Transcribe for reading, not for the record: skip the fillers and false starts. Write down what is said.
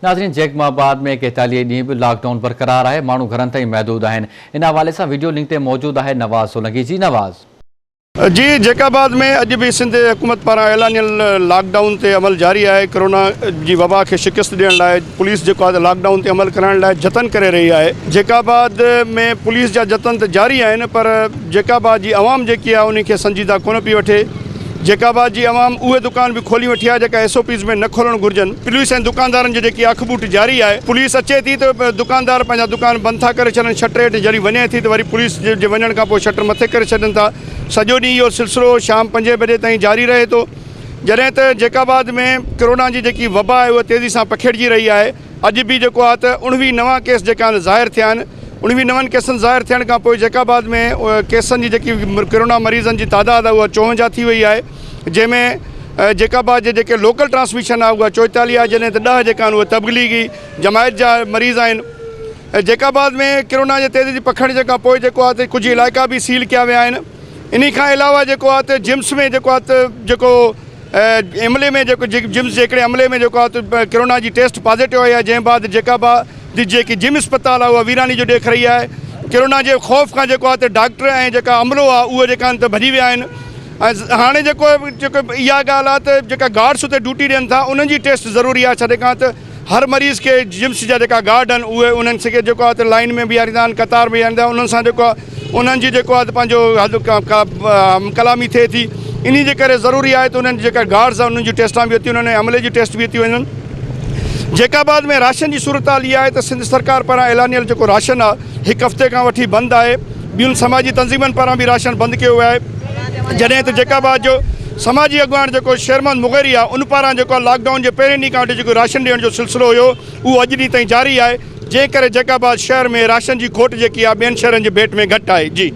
ناظرين جيڪب آباد ۾ ڪيتاليهه ڏينهن به لاڪ ڊائون برقرار آهي، ماڻهو گهرن تائين محدود آهن، ان حوالي سان وڊيو لنڪ تي موجود آهي نواز سولنگي جي نواز. جي جيڪب آباد ۾ اڄ به سنڌ حڪومت پاران اعلانيل لاڪ ڊائون تي عمل جاري آهي، ڪرونا جي وبا کي شڪست ڏيڻ لاء پوليس جيڪو آهي لاڪ ڊائون تي عمل ڪرائڻ لاء جتن ڪري رهي آهي، جيڪب آباد ۾ پوليس جا جتن ته جاري آهن پر جيڪب آباد جي عوام جيڪي آهي انهي کي سنجيده ڪونه پئي وٺي. جيڪب آباد جي عوام اهي دڪان به کولي وٺي آهي جيڪا ايس او پيز ۾ نه کولڻ گهرجن. پوليس ۽ دڪاندارن جي جيڪي اک ٻوٽ جاري آهي. پوليس اچي ٿي ته دڪاندار پنهنجا دڪان بند ٿا ڪري ڇڏن شٽر هيٺ جڏهن وڃي ٿي ته وري پوليس جي وڃڻ کان پوء شٽر مٿي ڪري ڇڏن ٿا. سڄو ڏينهن اهو سلسلو شام پنجين بجي تائين جاري رهي ٿو. جڏهن ته جيڪب آباد ۾ ڪرونا جي جيڪي وبا آهي اها تيزي سان پکيڙجي رهي آهي. اڄ به جيڪو آهي ته 19 نوان ڪيس جيڪا آهن ظاهر ٿيا آهن. 19 نون ڪيسن ظاهر ٿيڻ کان پوء جيڪب آباد ۾ ڪيسن جي جيڪي ڪرونا مريضن جي تعداد آهي اها 54 ٿي وئي آهي جنهن ۾ جيڪب آباد جي جيڪي لوڪل ٽرانسميشن آهي اها 44 آهي جڏهن ته 10 جيڪا آهن اهي تبليغي جماعت جا مريض آهن. جيڪب آباد ۾ ڪرونا جي تيزي جي پکڙجڻ کان پوء جيڪو آهي ته ڪجهه علائقا به سيل ڪيا ويا آهن. انهي کان علاوه جيڪو آهي ته جمس ۾ جيڪو آهي ته جيڪو عملي ۾ جيڪو جمس جي هڪڙي عملي ۾ جيڪو آهي ته ڪرونا جي ٽيسٽ پازيٽو آئي آهي جنهن بعد جيڪب آباد جي جيڪي جم اسپتال آهي اها ويراني جو ڏيک رهي آهي ڪرونا جي خوف کان جيڪو آهي ته ڊاڪٽر ۽ جيڪا عملو آهي اهي جيڪا آهن ته ڀڄي ويا آهن ۽ هاڻي جيڪو جيڪو اها ڳالهه آهي ته جيڪا گارڊس اتي ڊيوٽي ڏين ٿا انهن جي ٽيسٽ ضروري آهي ڇاڪاڻ ته هر مريض کي جمس جا جيڪا گارڊ آهن اهي انهن کي جيڪو آهي ته لائين ۾ بيهاريندا آهن قطار ۾ بيهاريندا آهن انهن سان جيڪو آهي انهن جي جيڪو آهي ته پنهنجو هم ڪلامي ٿئي ٿي انهي جي ڪري ضروري آهي ته انهن جيڪا گارڊز آهن انهن جون ٽيسٽان به ٿيون وڃن ۽ عملي جون ٽيسٽ به ٿيون وڃن جيڪب آباد ۾ راشن جي صورتحال اها آهي ته سنڌ سرڪار پاران اعلانيل جيڪو راشن آهي هڪ هفتي کان وٺي بند آهي ٻين سماجي تنظيمن پاران به راشن بند ڪيو ويو آهي جڏهن ته جيڪب آباد جو سماجي اڳواڻ جيڪو شير محمد مغيري آهي ان پاران جيڪو لاڪ ڊائون جي پهرين ڏينهن کان وٺي جيڪو راشن ڏيڻ جو سلسلو هيو اهو اڄ ڏينهن تائين جاري آهي جنهن ڪري جيڪب آباد شهر ۾ راشن جي کوٽ جيڪي آهي ٻين شهرن جي ڀيٽ ۾ گهٽ آهي جي.